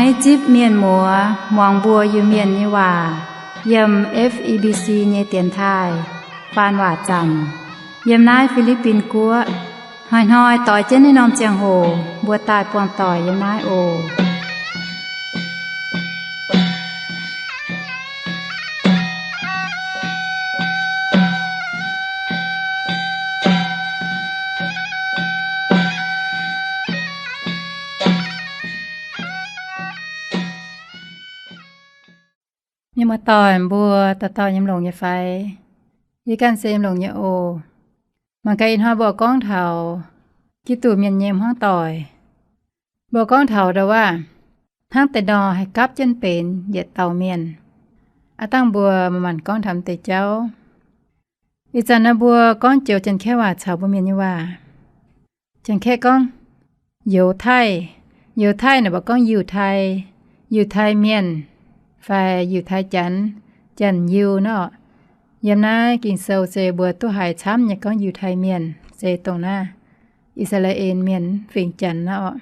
Naaiv zipv mienh muoz muangx mbuo Iu-Mienh nyei waac yiem F E B C nyei dienx taaih faan waac zaamc yiem naaiv Fi^li^bin Guoqv. Hnoi-hnoi doix jienv naaiv norm ziangh hoc mbuo daaih buangh doic yiem naaiv oc. Mienh muoz-doic mbuo dauh dauh yiem longx nyei fai? Yie ganh se yiem longx nyei oc. Mangc gaax ih hnoi mbuo gorngv taux Giduc mienh nyei hmuangv doic. Mbuo gorngv taux ndau-waac hnangv deix nor haih gapv jienv benx yietc dauh mienh. Aav dangh mbuo manc-manc gorngv taux deix jauv. Ih zanc naaiv mbuo gorngv joux Janx-Kaeqv waac caux mbuo Mienh nyei waac. Janx-Kaeqv gorngv Youz Taaih. Youz Taaih naaic mbuo gorngv Yiuh Tai, Yiuh Tai Mienh, fai Yiuh Tai Janx, Janx-Yiuh nor. Yiem naaiv Ging-Sou se mbuo duqv haiz camv nyei gorngv Yiuh Tai Mienh se dongh naaiv I^saa^laa^en Mienh fingx Janx naaiv oc.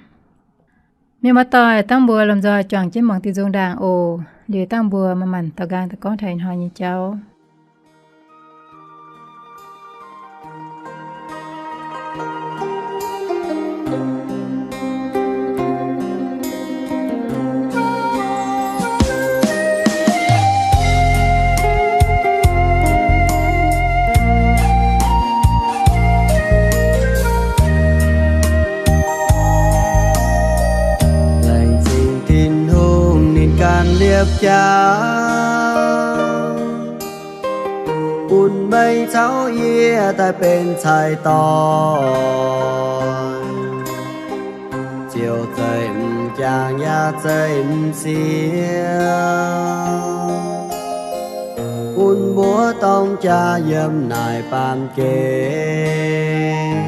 Mienh muoz-doic, dangh mbuo lomh nzoih juangc jienv muangx diuh nzung ndaangc oc. Liuz dangh mbuo manc-manc daux nqaang daaih gorngv taux ih hnoi nyei jauv. Laengz zingh Tin-Hungh ninh ganh liepc jaax, bun meih caux yie daaih benx cai-doic. Ziouc zeiz m'jangc yaac zeiz m'sieqv, bun mbuo dorng jaax yiem naaic baamh gen.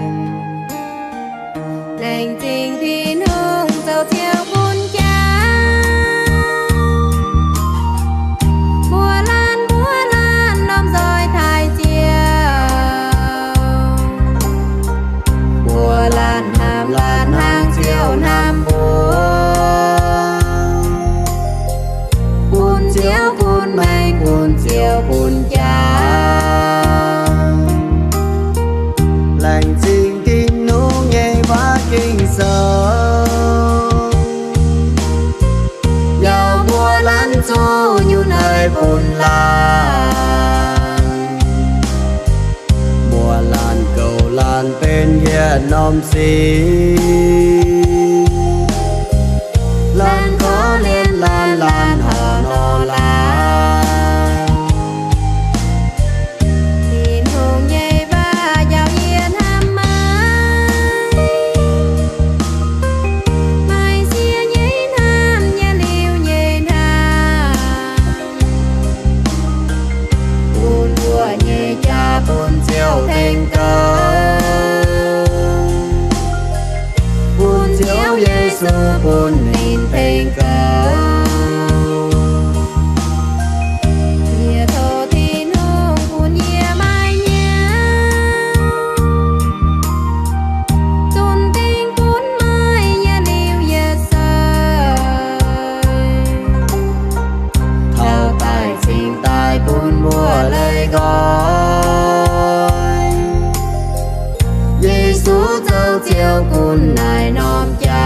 Laengz zingh Tin-Hungh zoux Ziouv bun jaax, mbuo laanh mbuo laanh lomh nzoih taaih Ziouv. Mbuo laanh hnamv laanh hnangv Ziouv hnamv mbuo, bun Ziouv bun maengx bun Ziouv bun jaax. Laengz zingh Tin-Hungh nyei waac Ging-Sou, yaac mbuo laanh zuqc nyungc naaiv bun laanh. Mbuo laanh goux laanh benx yietc norm sin, laanh korv-lienh laanh, laanh horpc nor laanh. Tin-Hungh nyei waac njaaux yie hnamv maiv, maiv siev nyei hnamv, yietc liuz nyei hnamv, bun mbuo nyei jaax bun Ziouv tengx goux, bun Ziouv Yesu bun ninh tengx goux. Yie tov Tin-Hungh bun yie maaih hnyouv, zunc dingc bun meih yietc liuz yietc seix, taux daic cingx daaih bun mbuo leih nqoi. Yesu zoux Ziouv gunv naaiv norm jaax.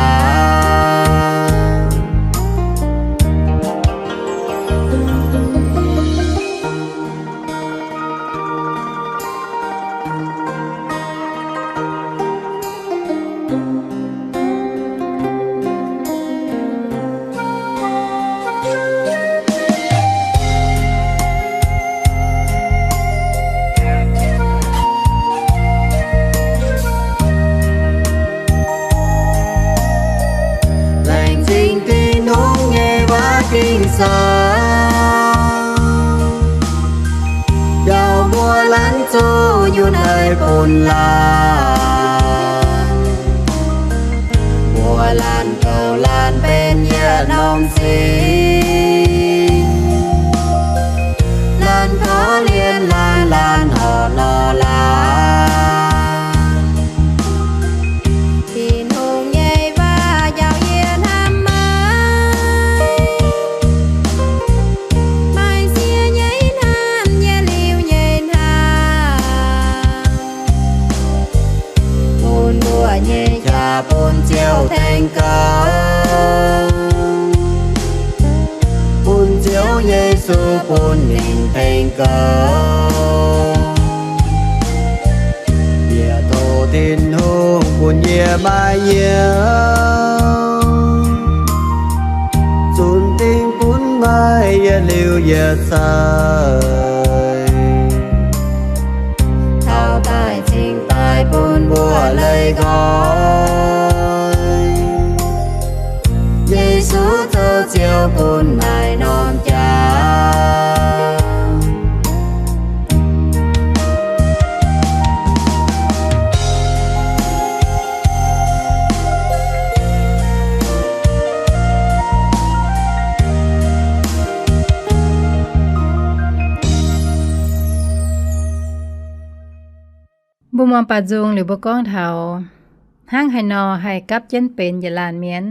Laengz zingh Tin-Hungh nyei waac Ging-Sou, yaac mbuo laanh zuqc nyungc naaiv bun laanh. Mbuo laanh goux laanh benx yietc norm sin, laanh korv-lienh laanh, laanh horpc nor laanh. Tin-Hungh nyei waac njaaux yie hnamv maiv, Yesu bun mingh tengx gaax. Yie tov Tin-Hungh bun yie maaih yiem, zunc dingc bun maaih yietc liuz yietc zaih, taux daaih cingx daaih bun mbuo leih nqoi. Yesu zoux Ziouv bun naaiv norm jaax. Mbuo muangx baac nzung liuz mbuo gorngv taux hnangv haaix nor haih gapv jienv benx yietc laanh mienh.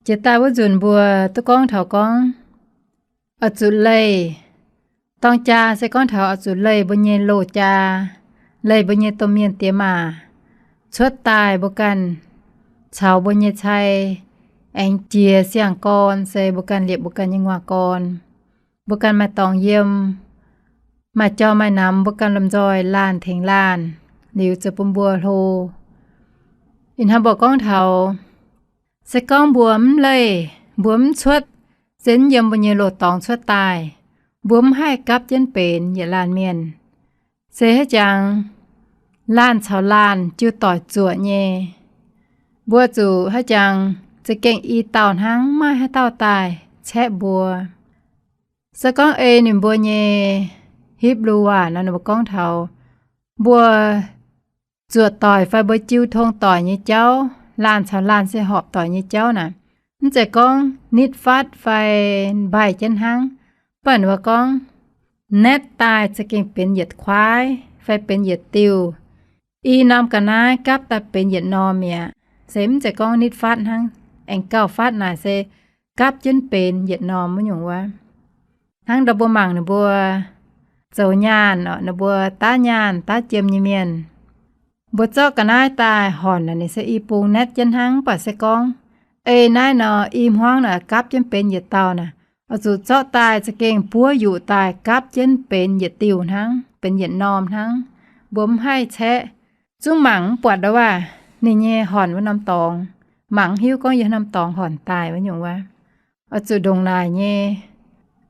Jiex daaih wuov nzunc mbuo duqv gorngv taux gorngv oix zuqc leih, dorng jaa se gorngv taux oix zuqc leih mbuo nyei loz-jaa, leih mbuo nyei domh mienh diex maac cuotv daaih mbuo ganh caux mbuo nyei cai aengx jiex siang-gorn, se mbuo ganh liepc mbuo ganh nyei nguaaz-gorn, mbuo ganh maaih dorngx yiem, maaih jauv maaih namx, mbuo ganh lomh nzoih laanh tengx laanh, liuz ziouc bun mbuo hlo. Ih hnoi mbuo gorngv taux se gorngv mbuo mv leih, mbuo mv cuotv, se mv yiem mbuo nyei loz-dorngx cuotv daaih, mbuo mv haih gapv jienv benx yietc laanh mienh. Se haaix jangx laanh caux laanh jiu doic zuoqc nyei, mbuo zuqc haaix jangx za'gengh i dauh hnangv, maiv maaih haaix dauh daaih caeqv mbuo. Se gorngv ei ninh mbuo nyei Hipv^lu waac nor, ninh mbuo gorngv taux mbuo zuoqc doic fai mbuo jiu tong doic nyei jauv, laanh caux laanh se horpc doic nyei jauv naaic, mv zeiz gorngv nitv fatv fai mbaih jienv hnangv. Mv baac ninh mbuo gorngv naetv daaih za'gengh benx yietc kuaaiv fai benx yietc diuh. I norm ga'naaiv gapv daaih benx yietc norm mi'aqv. Se mv zeiz gorngv nitv fatv hnangv, aengx gauh fatv naaic se gapv jienv benx yietc norm wuov nyungc wuov. Hnangv ndau mbuo mangc ninh mbuo zoux nyaanh, ninh mbuo daav nyaanh daav jiem nyei mienh, mbuo zorqv ga'naaiv daaih hornc naaic, ninh se i bung naetv jienv hnangv. Mv baac se gorngv ei naaiv nor i hmuangv naaic gapv jienv benx yietc dauh naaic, oix zuqc zorqv daaih za'gengh buov yuqc daaih gapv jienv benx yietc diuh hnangv, benx yietc norm hnangv. Mbuo mv haih caeqv, zungv mangc mv buatc ndau waac ninh nyei hornc wuov norm dorngx, mangc mv hiuv gorngv yiem norm dorngx hornc daaih wuov nyungc wuov. Oix zuqc ndongc naaic nyei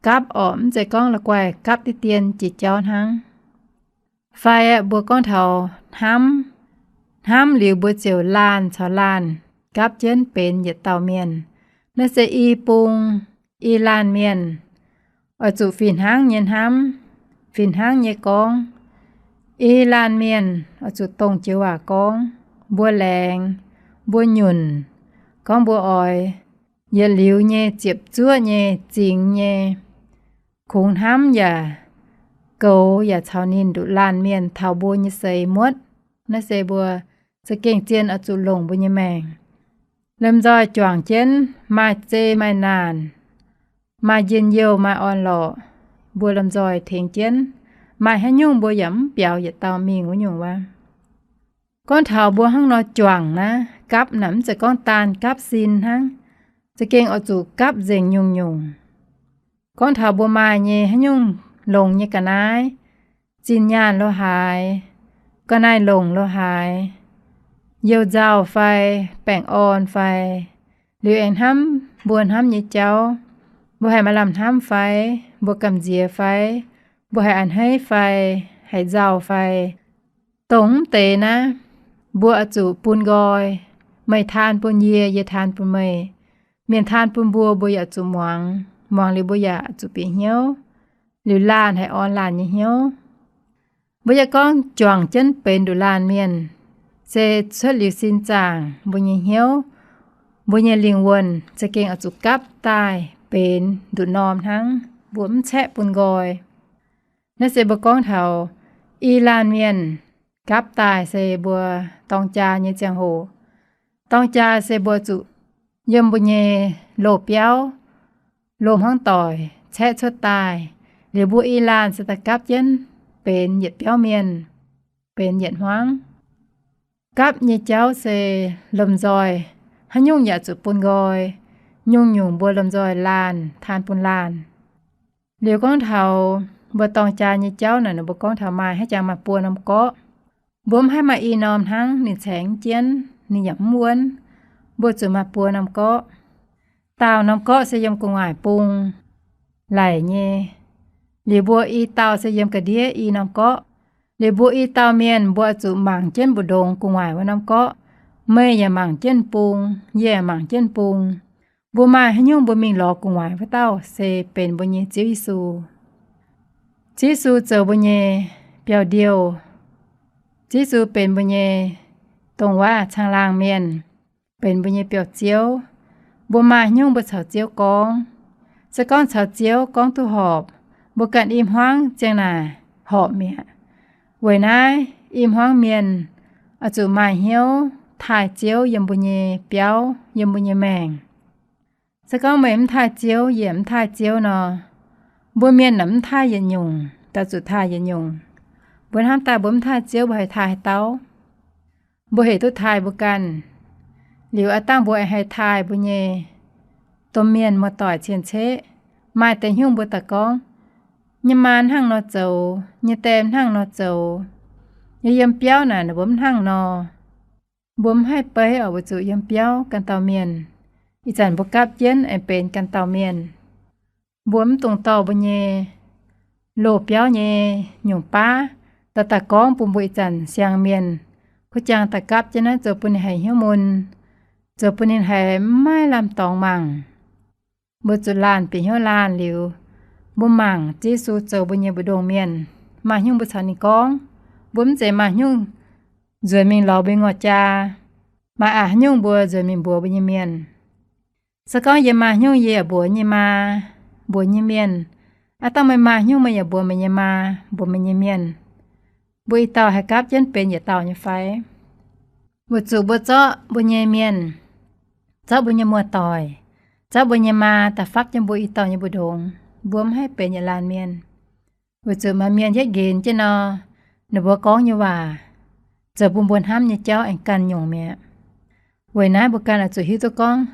gapv orqc, mv zeiz gorngv la'guaih gapv diqv dien jiex jauv hnangv. Fai mbuo gorngv taux hnamv, hnamv liuz mbuo ziouc laanh caux laanh gapv jienv benx yietc dauh mienh. Naaiv se i bung, i laanh mienh, oix zuqc fih hnangv nyei hnamv, fih hnangv nyei gorngv. I laanh mienh oix zuqc dongh joux waac gorngv, mbuo laengz, mbuo nyunc, gorngv mbuo oix yietc liuz nyei ziepc zuoqv nyei zingx nyei, kungx hnamv yaac goux yaac caux ninh nduqc laanh mienh taux mbuo nyei seix muotv. Naaiv se mbuo za'gengh zien oix zuqc longc mbuo nyei maengc. Lomh nzoih juangc jienv, maaih zei maaih naanc, maaih njien-youh maaih orn-lorqc, mbuo lomh nzoih tengx jienv. Maaih haaix nyungc mbuo yaac mv biaux yietc dauh mingh wuov nyungc wuov. Gorngv taux mbuo hnangv nor juangc naaiv gapv naaic, mv zeiz gorngv daan gapv sin hnangv, za'gengh oix zuqc gapv nzengc nyungc-nyungc. Gorngv taux mbuo maaih nyei haaix nyungc longx nyei ga'naaiv, zinh nyaanh lo haaix, ga'naaiv longc lo haaix, youh nzauh fai, baengh orn fai, liuz aengx hnamv mbuo hnamv nyei jauv, mbuo haiz maaih lamh hnamv fai, mbuo gamh nziex fai, mbuo haiz a'hneiv fai, haiz nzauh fai, dongh mv deix naaiv, mbuo oix zuqc bun nqoi. Meih taan bun yie, yie taan bun meih. Mienh taan bun mbuo, mbuo yaac zuqc muangx. Muangx liuz mbuo yaac zuqc bieqc hnyouv. Liuz laanh haiz orn laanh nyei hnyouv. Mbuo yaac gorngv juangc jienv benx nduqc laanh mienh, se cuotv liuz sin zaangc mbuo nyei hnyouv, mbuo nyei lingh wuonh za'gengh oix zuqc gapv daaih benx nduqc norm hnangv. Mbuo mv caeqv bun nqoi. Naaiv se mbuo gorngv taux i laanh mienh gapv daaih se mbuo dorng jaa nyei ziangh hoc. Dorng jaa se mbuo zuqc yiem mbuo nyei loz-biauv, loz-hmuangv doic caeqv cuotv daaih. Liuz mbuo i laanh se daaih gapv jienv benx yietc biauv mienh, benx yietc hmuangv. Gapv nyei jauv se lomh nzoih haaix nyungc yaac zuqc bun nqoi. Nyungc-nyungc mbuo lomh nzoih laanh taan bun laanh. Liuz gorngv taux mbuo dorng jaa nyei jauv naaic, ninh mbuo gorngv taux maaih haaix jangx maaih buo norm gorqv. Mbuo mv haih maaih i norm hnangv, ninh caengx jienv, ninh yaac mv wuonv. Mbuo zuqc maaih buo norm gorqv. Daauh norm gorqv se yiem gu'nguaaic bung laic nyei. Liuz mbuo i dauh se yiem ga'ndiev i norm gorqv. Liuz mbuo i dauh mienh mbuo zuqc mangc jienv mbu'ndongx gu'nguaaic wuov norm gorqv. Meih yaac mangc jienv bung, yie yaac mangc jienv bung. Mbuo maaih haaix nyungc mbuo mingh lorz gu'nguaaic wuov dauh se benx mbuo nyei Ziouv Yesu. Ziouv Yesu zoux mbuo nyei biauv-ndiouh. Ziouv Yesu benx mbuo nyei dongh waac caangh laangh mienh, benx mbuo nyei biauv-ziouv. Mbuo maaih haaix nyungc mbuo caux Ziouv gorngv. Se gorngv caux Ziouv gorngv duqv horpc, mbuo ganh i hmuangv ziang naaic horpc mi'aqv. Weic naaiv i hmuangv mienh oix zuqc maaih hnyouv taaih Ziouv yiem mbuo nyei biauv, yiem mbuo nyei maengc. Se gorngv meih mv taaih Ziouv, yie mv taaih Ziouv nor, mbuo mienh naaic mv taaih yietc nyungc, daaih zuqc taaih yietc nyungc. Mbuo hnamv daaih mbuo mv taaih Ziouv, mbuo haih taaih haaix dauh? Mbuo heuc duqv taaih mbuo ganh. Liuz aav dangh mbuo aengx haih taaih mbuo nyei domh mienh muoz-doic cien-ceqv. Maaih deix hnyouv mbuo daaih gorngv, nyei maa hnangv nor zoux, nyei die hnangv nor zoux, yie yiem biauv naaic ninh mbuo mv hnangv nor. Mbuo mv haih beiv oc, weic zuqc yiem biauv ganh dauh mienh. Ih zanc mbuo gapv jienv aengx benx ganh dauh mienh. Mbuo mv dungx dorh mbuo nyei loz-biauv nyei nyungc baav daaih daaih gorngv bun mbuo ih zanc siang mienh kuv jangx daaih gapv jienv naaiv, zoux bun ninh haiz hnyouv mun, zoux bun ninh haiz mv maaih lamh dorngx mangc. Mbuo zuqc laanh bieqc hnyouv laanh liuz, mbuo mangc Ziouv Yesu zoux mbuo nyei mbu'ndongx mienh, maaih haaix nyungc mbuo caux ninh gorngv. Mbuo mv zeiz maaih haaix nyungc nzuonx mingh lorz mbuo nyei ngorc jaa. Maaih aqc haaix nyungc mbuo nzuonx mingh mbuox mbuo nyei mienh. Se gorngv yie maaih haaix nyungc yie yaac mbuox nyei maa, mbuox nyei mienh. Aav dangh meih maaih haaix nyungc meih yaac mbuox meih nyei maa, mbuox meih nyei mienh. Mbuo i dauh haih gapv jienv benx yietc dauh nyei fai? Weic zuqc mbuo zorqv mbuo nyei mienh, zorqv mbuo nyei muoz-doic, zorqv mbuo nyei maa daaih fapv jienv mbuo i dauh nyei mbu'ndongx. Mbuo mv haih benx yietc laanh mienh. Weic zuqc maaih mienh yietv nqenx jienv nor, ninh mbuo gorngv nyei waac zoux bun mbuo hnamv nyei jauv aengx ganh nyungc mi'aqv. Weic naaiv mbuo ganh oix zuqc hiuv duqv gorngv,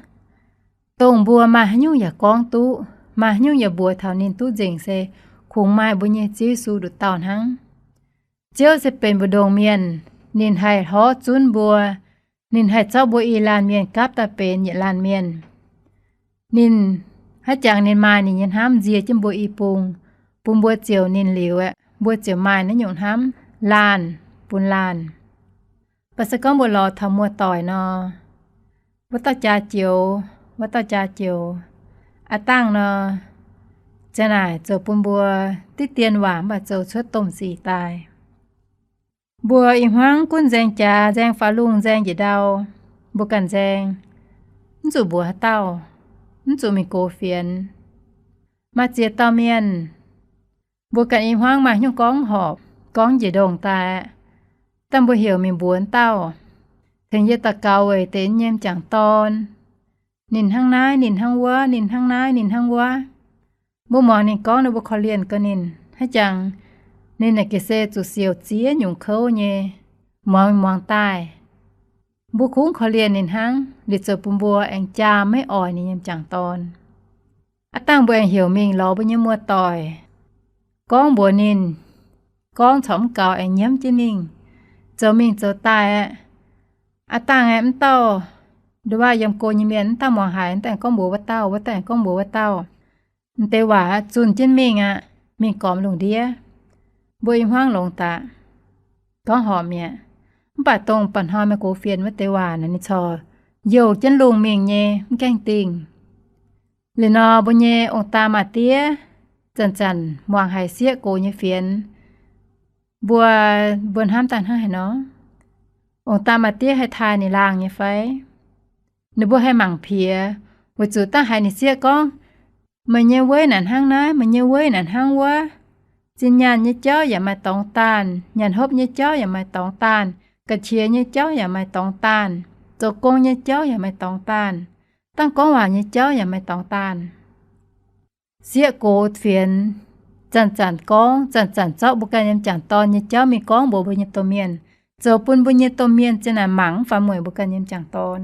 dongh mbuo maaih haaix nyungc yaac gorngv duqv, maaih haaix nyungc yaac mbuox taux ninh duqv nzengc se kungx maaih mbuo nyei Ziouv Yesu nduqc dauh hnangv. Ziouv se benx mbu'ndongx mienh, ninh haih hlorv zunv mbuo, ninh haih zorqv mbuo i laanh mienh gapv daaih benx yietc laanh mienh. Ninh haaix jangx ninh maaih ninh nyei hnamv nzie jienv mbuo i bung, bun mbuo ziouc ninh liuz aeqv, mbuo ziouc maaih naaiv nyungc hnamv laanh bun laanh. Mv baac se gorngv mbuo lorz taux muoz-doic nor, wuov dauh jaa joux, wuov dauh jaa joux, aav dangh nor, ziang naaic zoux bun mbuo diqv dien waac mv baac zoux cuotv domh sic daaih. Mbuo i hmuangv gunv nzaeng jaax, nzaeng faaux lungh, nzaeng njiec ndau, mbuo ganh nzaeng, mv zuqc mbuox haaix dauh, mv zuqc mingh gox fienx. Maaih ziex dauh mienh, mbuo ganh i hmuangv maaih haaix nyungc gorngv horpc, gorngv njiec ndongh daaih aqv, dangh mbuo heuc mingh mbuox wuov dauh, tengx yie daux gaux weic deix nyei m'jangc dorn. Ninh hnangv naaiv, ninh hnangv wuov, ninh hnangv naaiv, ninh hnangv wuov. Mbuo muangx ninh gorngv nor, mbuo korv-lienh gau ninh. Haaix jangx ninh naaic gec se zuqc siouc ziex nyungc kouv nyei, muangx mingh muangx daaih. Mbuo kungx korv-lienh ninh hnangv, liuz zoux bun mbuo aengx jaa maiv oix ninh nyei m'jangc dorn. Aav dangh mbuo aengx heuc mingh lorz mbuo nyei muoz-doic, gorngv mbuox ninh, gorngv corc mv gaux aengx nyiemv jienv mingh, zoux mingh zoux daaih aqv. Aav dangh aeqv, mv dauh nduov waac yiem go nyei mienh, mv dauh muangx haiz, mv dauh aengx gorngv mbuox wuov dauh, wuov dauh aengx gorngv mbuox wuov dauh. M'deix waac zunh jienv mingh aqv, mingh gormx lungh ndiev. Mbuo i hmuangv longx daqc, gorngv horpc mi'aqv. Mv baac dongh mba'hnoi meih gox fienx wuov deix waac naaic, ninh corc youh jienv lungh mingh nyei, mv gaengh dingh. Liuz nor, mbuo nyei ong-daa maa-diev zanc-zanc muangx haiz sieqv gox nyei fienx. Mbuo, mbuo hnamv daaih hnangv haaix nor? Ong-daa maa-diev haih taaih ninh laangh nyei fai? Ninh mbuo haih mangc piex, weic zuqc dangh haiz ninh sieqv gorngv, meih nyei weiv naaic hnangv naaiv, meih nyei weiv naaic hnangv wuov. Zinh nyaanh nyei jauv yaac maaih dorngx daanh, nyanc hopv nyei jauv yaac maaih dorngx daanh, ga'qiex nyei jauv yaac maaih dorngx daanh, zoux gong nyei jauv yaac maaih dorngx daanh, dangh gorngv waac nyei jauv yaac maaih dorngx daanh. Sieqv gox fienx zanc-zanc gorngv, zanc-zanc zorqv mbuo ganh nyei m'jangc dorn nyei jauv mingh gorngv mbuox mbuo nyei domh mienh, zoux bun mbuo nyei domh mienh ziang naaic mangc mv faaux mueic mbuo ganh nyei m'jangc dorn,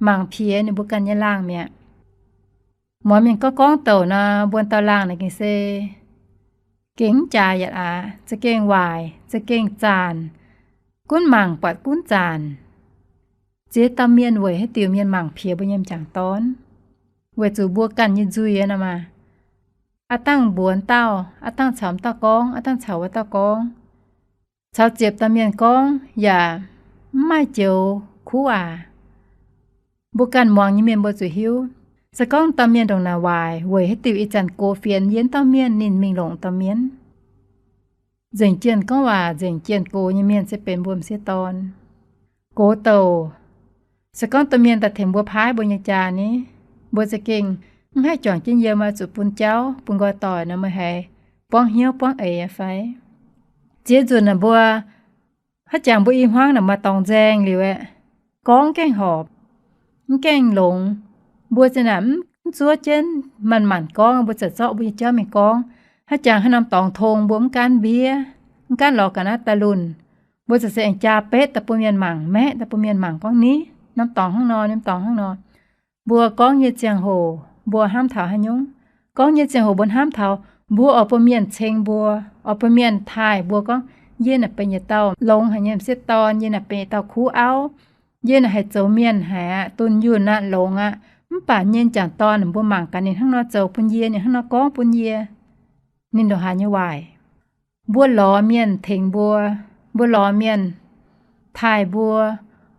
mangc piex ninh mbuo ganh nyei laangh mi'aqv. Muangx mienh gorngv gorngv douc nor, mbuo dauh laangh naaic gengh se gengh mv jaax yaac aqc, za'gengh waaic, za'gengh zaanc, gunv mangc buatc gunv zaanc. Ziex dauh mienh weic haaix diuc mienh mangc piex mbuo nyei m'jangc dorn? Weic zuqc mbuo ganh nyei nzuih nor maah. Aav dangh mbuox dauh, aav dangh caux dauh gorngv, aav dangh caux wuov dauh gorngv, caux ziepc dauh mienh gorngv yaac mv maaih joux kuv aac. Mbuo ganh muangx nyei mienh mbuo zuqc hiuv. Se gorngv dauh mienh ndongc naaic waaic, weic haaix diuc ih zanc gox fienx yie mv dauh mienh ninh mingh longc dauh mienh? Nzengc jienh gorngv waac, nzengc jienh gox nyei mienh se benx mbuo m'sieqv dorn. Gox douc, se gorngv domh mienh daaih tengx mbuo paaiv mbuo nyei jaa ni, mbuo za'gengh mv haih juangc jienv yiem, oix zuqc bun jauv bun nqoi doic nor meih haiz buangv hnyouv buangv eix fai? Ziex nzunc naaic mbuo haaix jangx mbuo i hmuangv naaic maaih dorngx nzaeng liuz aeqv, gorngv mv gaengh horpc, mv gaengh longx. Mbuo zinh naaic mv zuov jienv manc-manc gorngv, mbuo ziouc zorqv mbuo nyei jauv mingh gorngv. Haaix jangx haaix norm dorngx tong mbuo mv gaanv mbiev, mv gaanv lorz ga'naaiv daaih lunh, mbuo ziouc se aengx jaa betv daaih bun mienh mangc, maeqv daaih bun mienh mangc gorngv ni, norm dorngx hnangv nor, norm dorngx hnangv nor. Mbuo gorngv nyei ziangh hoc mbuo hnamv taux haaix nyungc? Gorngv nyei ziangh hoc mbuo hnamv taux mbuo oix bun mienh ceng mbuo, oix bun mienh taaih mbuo gorngv, yie naaic benx yietc dauh longx haic nyei m'sieqv dorn, yie naaic benx yietc dauh kuv auv, yie naaic haih zoux mienh haic aqv, dunh yunh aqv, longx aqv. Mv baac nyei m'jangc dorn mbuo mangc gaax ninh hnangv nor zoux bun yie, ninh hnangv nor gorngv bun yie, ninh ndongc haaix nyei waaic. Mbuo lorz mienh tengx mbuo, mbuo lorz mienh taaih mbuo,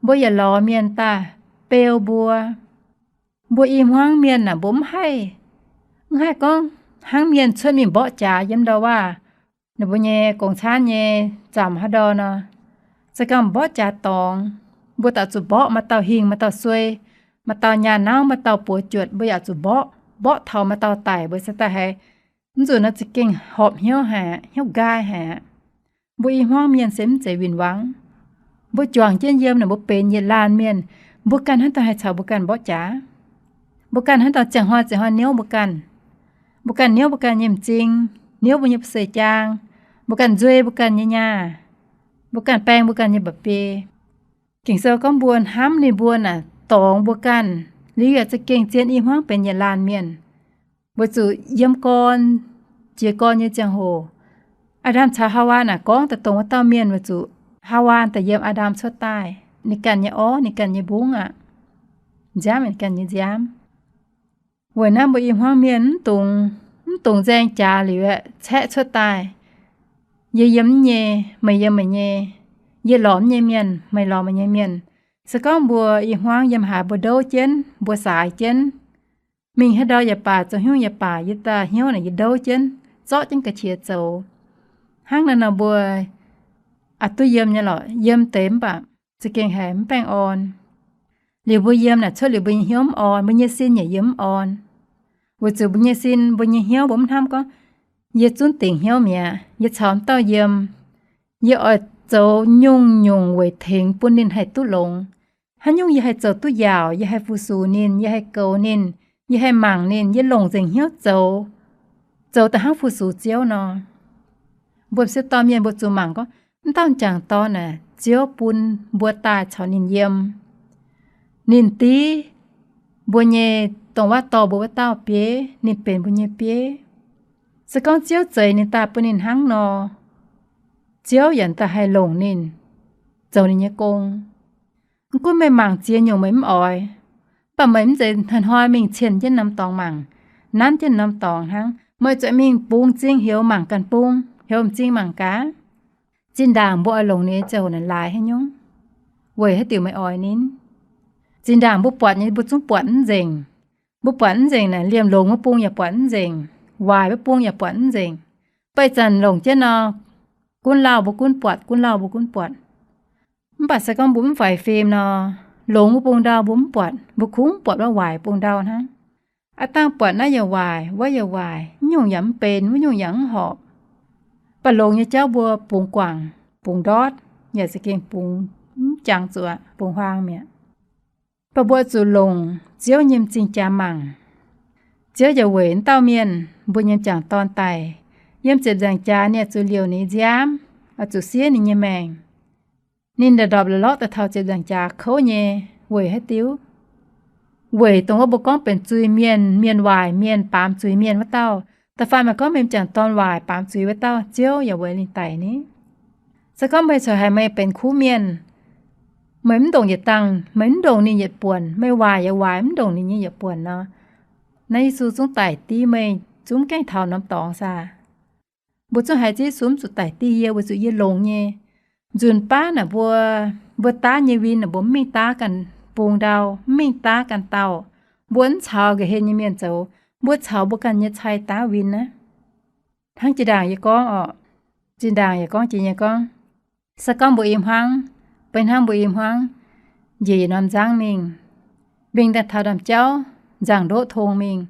mbuo yaac lorz mienh daaih beu mbuo. Mbuo i hmuangv mienh naaic mbuo mv haih, mv haih gorngv hnangv mienh cuotv mingh mborqv jaax yiem ndau waac, ninh mbuo nyei gong caanv nyei zamc haaix ndau nor, se ganh mborqv jaax dorngx, mbuo daaih zuqc mborqv. Maaih dauh hingh, maaih dauh suei, maaih dauh nyaah nauv, maaih dauh buoz juotc, mbuo yaac zuqc mborqv. Mborqv taux maaih dauh daic, mbuo se daaih haiz mv nzunc naaiv za'gengh horpc hnyouv haic aqv, hnyouv nqaai haic aqv. Mbuo i hmuangv mienh se mv zeiz win-wangv. Mbuo juangc jienv yiem naaic mbuo benx yietc laanh mienh, mbuo ganh hnangv daaih haih caux mbuo ganh mborqv jaax. Mbuo ganh hnangv daaih ziangh hnoi ziangh hnoi niouv mbuo ganh. Mbuo ganh niouv mbuo ganh nyei m'zing, niouv mbuo nyei ba'seix jaang, mbuo ganh nzuei mbuo ganh nyei nyaah, mbuo ganh baeng mbuo ganh nyei mba'biei. Ging-Sou gorngv mbuo hnamv ninh mbuo naaic dorngx mbuo ganh, liuz yaac za'gengh zien i hmuangv benx yietc laanh mienh. Weic zuqc yiem gorn, jiez gorn nyei ziangh hoc, Aa^ndam caux Haawaa naaic gorngv daaih dongh wuov dauh mienh weic zuqc Haawaa daaih yiem Aa^ndam cuotv daaih, ninh ganh nyei orv, ninh ganh nyei mbungv aqv. Nziaamv ninh ganh nyei nziaamv. Weic naaiv mbuo i hmuangv mienh mv dungx, mv dungx nzaeng jaax liuz aeqv, caeqv cuotv daaih. Yie yiem mv nyei, meih yiem meih nyei. Yie lorz mv nyei mienh, meih lorz meih nyei mienh. Se gorngv mbuo i hmuangv yiem haaix mbuo ndouv jienv, mbuo saaix jienv, mingh haaix ndau yaac baac, zoux hnyungv yaac baac, yie daaih hnyouv naaic yie ndouv jienv, zorqv jienv ga'qiex zoux. Hnangv naaiv nor mbuo aqc duqv yiem nyei lorqc, yiem deix mv baac za'gengh haiz mv baengh orn. Liuz mbuo yiem naaic cuotv liuz mbuo nyei hnyouv mv orn, mbuo nyei sin yaac yiem mv orn. Weic zuqc mbuo nyei sin, mbuo nyei hnyouv mbuo mv hnamv gorngv, yie zunv dingc hnyouv mi'aqv, yie caux m'dauh yiem, yie oix zoux nyungc-nyungc weic tengx bun ninh haih duqv longx. Haaix nyungc yie haih zoux duqv yaauc, yie haih fu-sux ninh, yie haih goux ninh, yie haih mangc ninh, yie longc nzengc hnyouv zoux, zoux da'hnangv fu-sux Ziouv nor. Mbuo m'sieqv dorn mienh mbuo zuqc mangc gorngv, m'dauh m'jangc dorn naaic, Ziouv bun mbuo daaih caux ninh yiem. Ninh div mbuo nyei dongh waac dorh mbuo wuov dauh bieiv, ninh benx mbuo nyei bieiv. Se gorngv Ziouv zeix ninh daaih bun ninh hnangv nor, Ziouv yaac daaih haih longc ninh zoux ninh nyei gong. Mv gunv meih mangc ziex nyungc meih mv oix, mv baac meih mv zeiz hnoi-hnoi mingh cienh jienv norm dorngx mangc, nanv jienv norm dorngx hnangv. Meih zuqc mingh bungx m'zing heuc mangc ganh bung, heuc m'zing mangc gaax. Zinh ndaangc mbuo oix longc ninh nyei ziangh hoc naaic laaix haaix nyungc? Weic haaix diuc meih oix ninh? Zinh ndaangc mbuo buatc nyei mbuo zungv buatc mv nzengc. Mbuo buatc mv nzengc naaic, liemh longx wuov bung yaac buatc mv nzengc, waaic wuov bung yaac buatc mv nzengc. Beiv zanc longc jienv nor, gunv lauh mbuo gunv buatc, gunv lauh mbuo gunv buatc. Mv baac se gorngv mbuo mv faix fim nor, longx wuov bung ndau mbuo mv buatc, mbuo kungx buatc wuov waaic bung ndau hnangv. Aav dangh buatc naaiv yaac waaic, wuov yaac waaic, wuov nyungc yaac mv benx, wuov nyungc yaac mv horpc. Baac longx nyei jauv mbuo bungx guangc, bungx ndortv, yaac za'gengh bungx mv jangx zuqc, bungx huaang mi'aqv. Baac mbuo zuqc longc Ziouv nyei m'zing jaax mangc. Ziouv yaac weic wuov dauh mienh, mbuo nyei m'jangc dorn daic, yiem ziepc nzaangc jaax ninh zuqc liouc ninh nziaamv, oix zuqc siev ninh nyei maengc. Ninh ndorpc la'lorqv daaih taux ziepc nzaangc jaax kouv nyei. Weic haaix diuc? weic dongh wuov mbuo gorngv benx zuiz-mienh, mienh waaic mienh, baamz zuiz-mienh wuov dauh. Da'faanh meih gorngv meih m'jangc dorn waaic baamz zuiz wuov dauh, Ziouv yaac weic ninh daic ni. Se gorngv meih corc haiz meih benx kuv mienh, meih mv ndongc yietc dangh, meih mv ndongc ninh yietc buonc, meih waaic yaac waaic mv ndongc ninh nyei yietc buonc nor, naaiv Yesu zungv daic div meih, zungv gaengh taux norm dorngx saah? Mbuo zungv haiz Yesu mv zuqc daic div yie weic zuqc yie longx nyei. Nzunc baav naaic mbuo, mbuo daav nyei win naaic mbuo mv mingh daav ganh bung ndau, mv mingh daav ganh dauh. Mbuo mv caux nqa'hlen nyei mienh zoux, mbuo caux mbuo ganh nyei cai daav win aqv. Hnangv jiex ndaangc yie gorngv orqc, zinh ndaangc yaac gorngv jiex nyei gorngv, se gorngv mbuo i hmuangv, beiv hnangv mbuo i hmuangv njiec yietc norm nzangv mingh, mingh daaih taux ndaamv-jauv, nzangc-ndoqv tong mingh,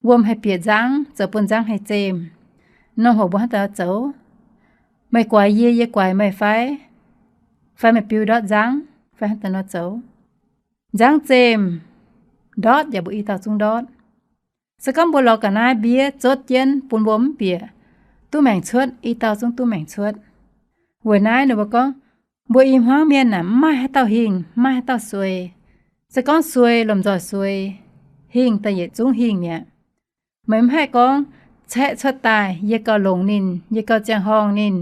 wuom haih bieqc nzangv zoux bun nzangv haih zemh, norm hoc mbuo hnangv daaih nor zoux? Meih guaix yie, yie guaix meih fai? Fai meih biu ndortv nzangv fai hnangv daaih nor zoux? Nzangv zemh, ndortv yaac mbuo i dauh zungv ndortv. Se gorngv mbuo lorz ga'naaiv mbiev zotv jienv bun mbuo mv bieqc, duqv maengc cuotv i dauh zungv duqv maengc cuotv. Weic naaiv ninh mbuo gorngv, mbuo i hmuangv mienh aah, mv maaih haaix dauh hingh, mv maaih haaix dauh suei. Se gorngv suei lomh nzoih suei, hingh daaih yietc zungv hingh mi'aqv. Meih mv haih gorngv caeqv cuotv daaih, yie gauh longx ninh, yie gauh ziangh horngh ninh,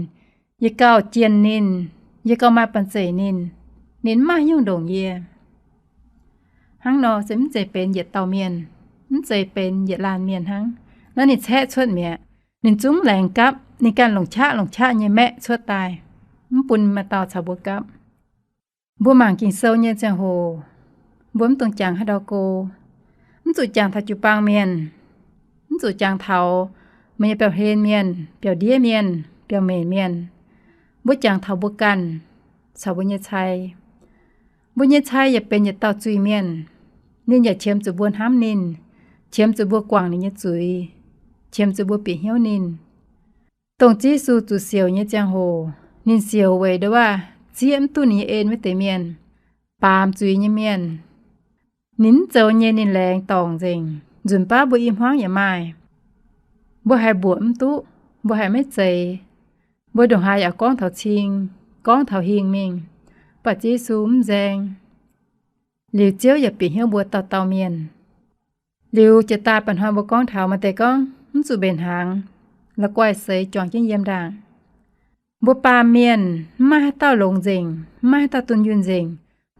yie gauh jienh ninh, yie gauh maaih banh zeic ninh, ninh mv maaih nyungc ndongc yie. Hnangv nor se mv zeiz benx yietc dauh mienh, mv zeiz benx yietc laanh mienh hnangv. Naaiv ninh caeqv cuotv mi'aqv. Ninh zungv laengz gapv, ninh ganh longc qaqv longc qaqv nyei maeqv cuotv daaih, mv bun maaih dauh caux mbuo gapv. Mbuo mangc Ging-Sou nyei ziangh hoc, mbuo mv dungx jangx haaix ndau go. Mv zuqc jangx taux jiu-baang mienh, mv zuqc jangx taux meih nyei biauv-hlen mienh, biauv-ndiev mienh, biauv-mbenc mienh. Mbuo jangx taux mbuo ganh caux mbuo nyei cai. Mbuo nyei cai yaac benx yietc dauh zuiz-mienh. Ninh yaac qiemx zuqc mbuo hnamv ninh, qiemx zuqc mbuo guangc ninh nyei zuiz, qiemx zuqc mbuo bieqc hnyouv ninh. Dongh Yesu zuqc siouc nyei ziangh hoc, ninh siouc weic nduov zieqv mv duqv ninh nyei en wuov deix mienh, baamz zuiz nyei mienh. Ninh mv zoux nyei, ninh laengz dorngc nzengc. Nzunc baav mbuo i hmuangv yaac maaih, mbuo haih mbuoqc mv duqv, mbuo haih maiv zeiz, mbuo ndongc haaix yaac gorngv taux cing, gorngv taux hingh mingh, mv baac Yesu mv nzaeng. Liuz Ziouv yaac bieqc hnyouv mbuo dauh dauh mienh. Liuz jiex daaih ba'hnoi mbuo gorngv taux maaih deix gorngv mv zuqc mbenc hnaangx, la'guaih seix juangc jienv yiem ndaangc. Mbuo baamh mienh mv maaih haaix dauh longx nzengc, mv maaih haaix dauh dunh yunh nzengc.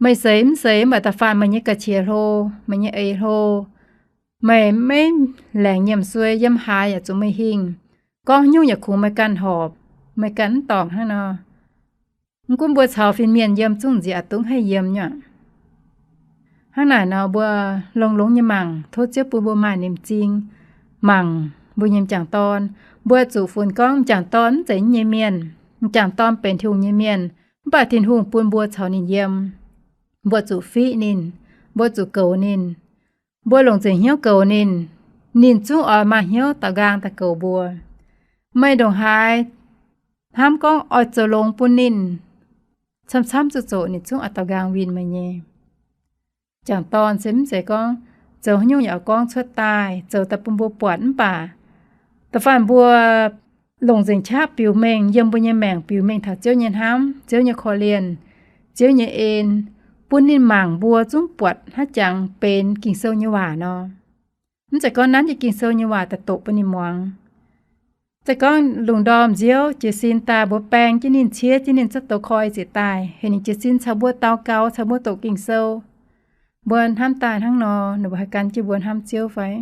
Meih seix mv seix mv baac da'faanh meih nyei ga'qiex hlo, meih nyei eix hlo, meih maiv laengc nyiemc suei, yiem haaix yaac zuqc meih hingh. Gorngv nyungc yaac kungx meih ganh horpc, meih ganh mv dorngc hnangv nor. Mv gunv mbuo caux fin-mienh yiem zungv nziex aqc dungv haih yiem nyei aqv. Hnangv naaic nor mbuo longx-longx nyei mangc, tov Ziouv bun mbuo maaih nimc zing mangc mbuo nyei m'jangc dorn. Mbuo zuqc funx gorngv m'jangc dorn mv zeiz nyei mienh. M'jangc dorn benx Tin-Hungh nyei mienh, mv baac Tin-Hungh bun mbuo caux ninh yiem. Mbuo zuqc fiqv ninh, mbuo zuqc goux ninh. Mbuo longc nzengc hnyouv goux ninh, ninh zungv oix maaih hnyouv daux nqaang daaih goux mbuo. Meih ndongc haaix hnamv gorngv oix zoux longx bun ninh, camv-camv zuqc zoqc ninh zungv oix daux nqaang winh meih nyei. M'jangc dorn se mv zeiz gorngv zoux haaix nyungc yaac oix gorngv cuotv daaih zoux daaih bun mbuo buatc mv baac da'faanh mbuo longc nzengc qaqv biux mengh, yiem mbuo nyei maengc biux mengh taux Ziouv nyei hnamv, Ziouv nyei korv-lienh, Ziouv nyei en, bun ninh mangc mbuo zungv buatc hnangv jangx benx Ging-Sou nyei waac nor. Mv zeiz gorngv nanv jienv Ging-Sou nyei waac daaih doqc bun ninh muangx. Zeiz gorngv lungh ndorm nziouv jiez sin daaih mbuo baeng jienv ninh, ciev jienv ninh, zorqv douz koi ziec daaih, heuc ninh jiez sin caux mbuo daux gaux, caux mbuo doqc Ging-Sou. Mbuo hnamv daaih hnangv nor, ninh mbuo haih gan jienv mbuo hnamv Ziouv fai?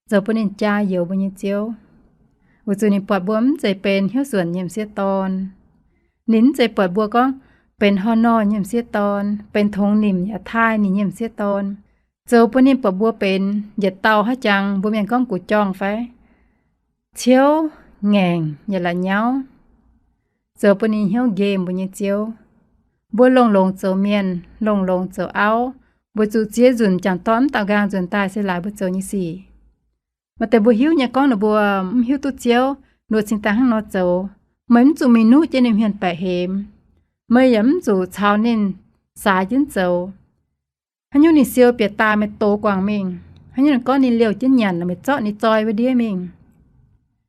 Zoux bun ninh jaa youz mbuo nyei Ziouv, weic zuqc ninh buatc mbuo mv zeiz benx hnyouv suonc nyei m'sieqv dorn. Ninh mv zeiz buatc mbuo gorngv benx horh nor nyei m'sieqv dorn, benx tongx nimc yaac taaih ninh nyei m'sieqv dorn. Zoux bun ninh buatc mbuo benx yietc dauh haaix jangx mbuo mienh gorngv gu jorngh fai, ciouv, ngaengc yaac la'nyauv. Zoux bun ninh hnyouv nqemh mbuo nyei Ziouv. Mbuo longx-longx zoux mienh, longx-longx zoux auv, weic zuqc ziex nzunc m'jangc dorn mv daux nqaang nzuonx daaih se laaix mbuo zoux nyei sic. Maaih deix mbuo hiuv nyei gorngv ninh mbuo mv hiuv duqv Ziouv, ninh mbuo cingx daaih hnangv nor zoux. Meih mv zuqc mingh nuqv jienv ninh mienh baeqc hemx. Meih yaac mv zuqc caux ninh saaix jienv zoux. Haaix nyungc ninh siou bieqc daaih, meih dox guangc mingh. Haaix nyungc ninh gorngv ninh liouh jienv nyanc, meih zorqv ninh zoi wuov ndiev mingh.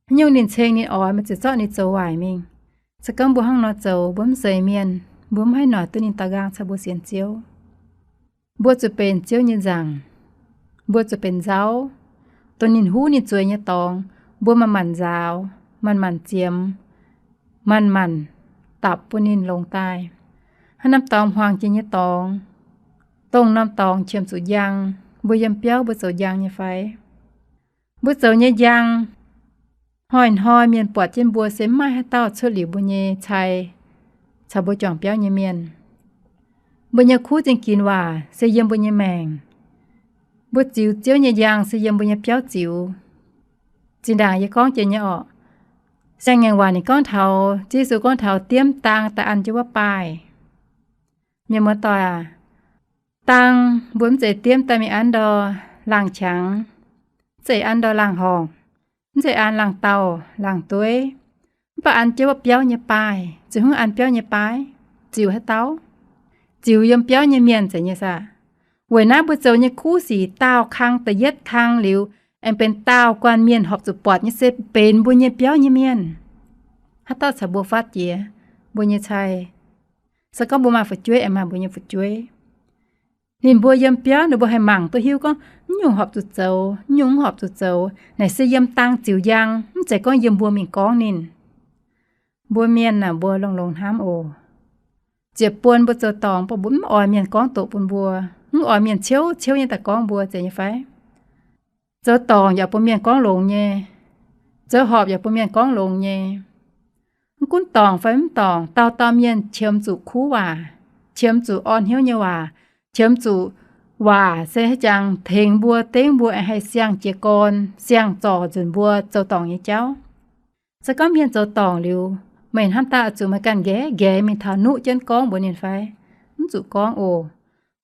Haaix nyungc ninh ceng ninh oix, meih ziouc zorqv ninh zoux waaic mingh. Se gorngv mbuo hnangv nor zoux, mbuo mv zeiz mienh, mbuo mv haih noic duqv ninh daux nqaang caux mbuo sienx Ziouv. Mbuo zuqc benx Ziouv nyei nzaangc. Mbuo zuqc benx nzauv, dongh ninh huv ninh zueiz nyei dorngx. Mbuo manc-manc nzaaux, manc-manc ziemx, manc-manc dapc bun ninh longx daaih. Haaix norm dorngx hmuangx jiex nyei dorngx, dongh norm dorngx qiemx zuqc njang. Mbuo yiem biauv mbuo zoux njang nyei fai? Mbuo zoux nyei njang, hnoi-hnoi mienh buatc jienv mbuo se mv maaih haaix dauh cuotv liuz mbuo nyei cai caux mbuo juangc biauv nyei mienh. Mbuo nyei kuv zingh ginx waac se yiem mbuo nyei maengc. Mbuo ziux Ziouv nyei njang se yiem mbuo nyei biauv ziux. Zinh ndaangc yie gorngv jiex nyei orqc, siang-ngaengc waac ninh gorngv taux, Ziouv Yesu gorngv taux diemv dang daaih an jienv wuov baaih. Mienh muoz-doic aac, dang mbuo mv zeiz diemv daaih mingh an ndor laangh qangx, mv zeiz an ndor laangh horngc, mv zeiz an laangh dauh laangh dueiv, mv baac an jienv wuov biauv nyei baaih. Ziux haaix nyungc an biauv nyei baaih? Ziux haaix dauh? Ziux yiem biauv nyei mienh zeiz nyei saah? Weic naaiv mbuo zoux nyei kuv sic daauh kang da'yietv kang liuz, aengx benx daauh guanh mienh horpc zuqc buatc nyei se benx mbuo nyei biauv nyei mienh. Haaix dauh caux mbuo fatv jiex mbuo nyei cai? Se gorngv mbuo maaih fu'jueiv, aengx maaih mbuo nyei fu'jueiv. Ninh mbuo yiem biauv ninh mbuo haih mangc duqv hiuv gorngv mv nyungc horpc zuqc zoux, mv nyungc mv horpc zuqc zoux. Naaic se yiem dang ziux njang, mv zeiz gorngv yiem mbuo mingh gorngv ninh. Mbuo mienh naaic mbuo longx-longx hnamv oc. Ziepc buon mbuo zoux dorngc, mv baac mbuo mv oix mienh gorngv doqc bun mbuo, mv oix mienh ciouv ciouv nyei daaih gorngv mbuo, zeiz nyei fai? Zoux dorngc yaac bun mienh gorngv longx nyei. Zoux horpc yaac bun mienh gorngv longx nyei. Mv gunv dorngc fai mv dorngc, dauh dauh mienh qiemx zuqc kuv waac, qiemx zuqc orn hnyouv nyei waac, qiemx zuqc waac se haaix jangx tengx mbuo, dengv mbuo aengx haih siang-jiez gorn, siang-zorc nzunc mbuo zoux dorngc nyei jauv. Se gorngv mienh zoux dorngc liuz, meih hnamv daaih oix zuqc meih ganh nqaeqv nqaeqv mingh taux nuqv jienv gorngv mbuox ninh fai? Mv zuqc gorngv oc.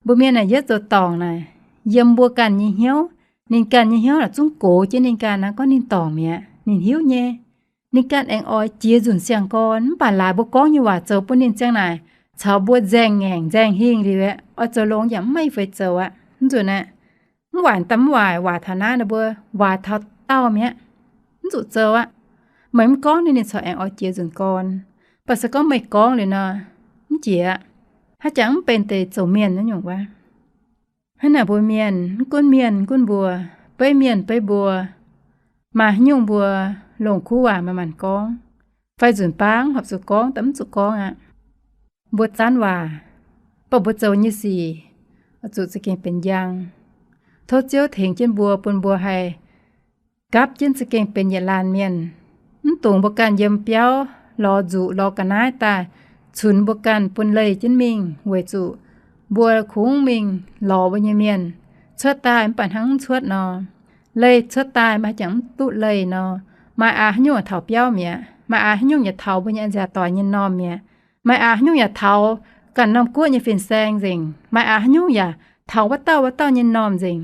Mbuo mienh naaic yietv zoux dorngc naaic, yiem mbuo ganh nyei hnyouv, ninh ganh nyei hnyouv naaic zungv gox jienv ninh ganh naaiv gorngv ninh dorngc mi'aqv. Ninh hiuv nyei, ninh ganh aengx oix jiex nzunc siang-gorn, mv baac laaix mbuo gorngv nyei waac zoux bun ninh ziang naaic caux mbuo nzaeng ngaengc nzaeng hingh liuz aeqv, oix zoux longx yaac mv maaih feix zoux aqv. Mv nzunc aeqv, mv waaic daaih mv waaic, waaic taux naaiv nor mbuo waaic taux daauh mi'aqv. Mv zuqc zoux aqv. Meih mv gorngv ninh, ninh corc aengx oix jiex nzunc gorn. Mv baac se gorngv meih gorngv liuz nor, mv jiex aqv. Haaix jangx mv benx deix zoux mienh naaiv nyungc wuov. Hnangv naaic mbuo mienh, mv gunv mienh gunv mbuo, beiv mienh beiv mbuo, maaih haaix nyungc mbuo longc kuv waac manc-manc gorngv, fai nzunc baav horpc zuqc gorngv daaih mv zuqc gorngv aqv. Mbuo zanv waac, baac mbuo zoux nyei sic oix zuqc za'gengh benx njang. Tov Ziouv tengx jienv mbuo, bun mbuo haih gapv jienv za'gengh benx yietc laanh mienh. Mv dungx mbuo ganh yiem biauv lorz nzuqc lorz ga'naaiv daaih cunx mbuo ganh bun leih jienv mingh, weic zuqc mbuo kungx mingh lorz mbuo nyei mienh cuotv daaih mv baac hnangv mv cuotv nor. Leih cuotv daaih mv baac haaix jangx mv duqv leih nor, maaih aax haaix nyungc yaac taux biauv mi'aqv. Maaih aax haaix nyungc yaac taux mbuo nyei a'nziaauc doic nyei m'normh mi'aqv. Maaih aax haaix nyungc yaac taux ganh norm guoqv nyei fin-saeng nzengc. Maaih aax haaix nyungc yaac taux wuov dauh wuov dauh nyei m'normh nzengc.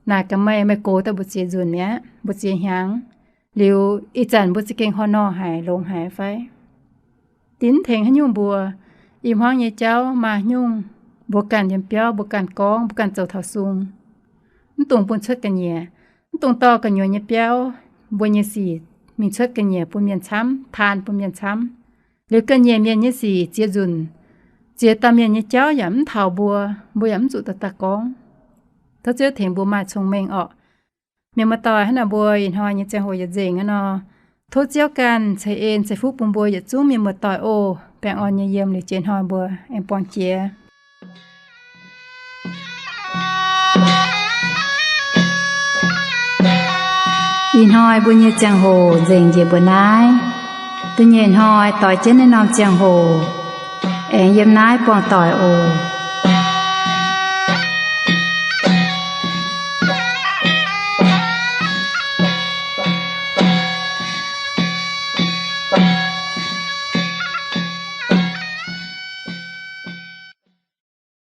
Naaic gaax meih, meih gox daaih mbu'ziex nzunc mi'aqv, mbu'ziex hnyangx. Liuz ih zanc mbuo za'gengh horh nor haic, longx haic fai? Dinh mv tengx haaix nyungc mbuo. Ih hmuangv nyei jauv maaih haaix nyungc mbuo ganh yiem biauv, mbuo ganh gorngv, mbuo ganh zoux taux sung. Mv dungx bun cuotv ga'nyiec. Mv dungx dorh gu'nyuoz nyei biauv, mbuo nyei sic mingh cuotv ga'nyiec bun mienh camv, taan bun mienh camv. Liuz ga'nyiec mienh nyei sic ziex nzunc, ziex dauh mienh nyei jauv yaac mv taux mbuo, mbuo yaac mv zuqc dorh daaih gorngv. Tov Ziouv tengx mbuo maaih cong-mengh orqc. Mienh muoz-doic, hnangv naaic mbuo ih hnoi nyei ziangh hoc yietc nzengc aqv nor, tov Ziouv ganh ceix en ceix fuqv bun mbuo yietc zungv mienh muoz-doic oc. Baengh orn nyei yiem, liuz jiex hnoi mbuo aengx buangh jiex. Ih hnoi mbuo nyei ziangh hoc nzengc njiec mbuo naaiv. Da'nyeic hnoi doix jienv naaiv norm ziangh hoc aengx yiem naaiv buangh doic oc.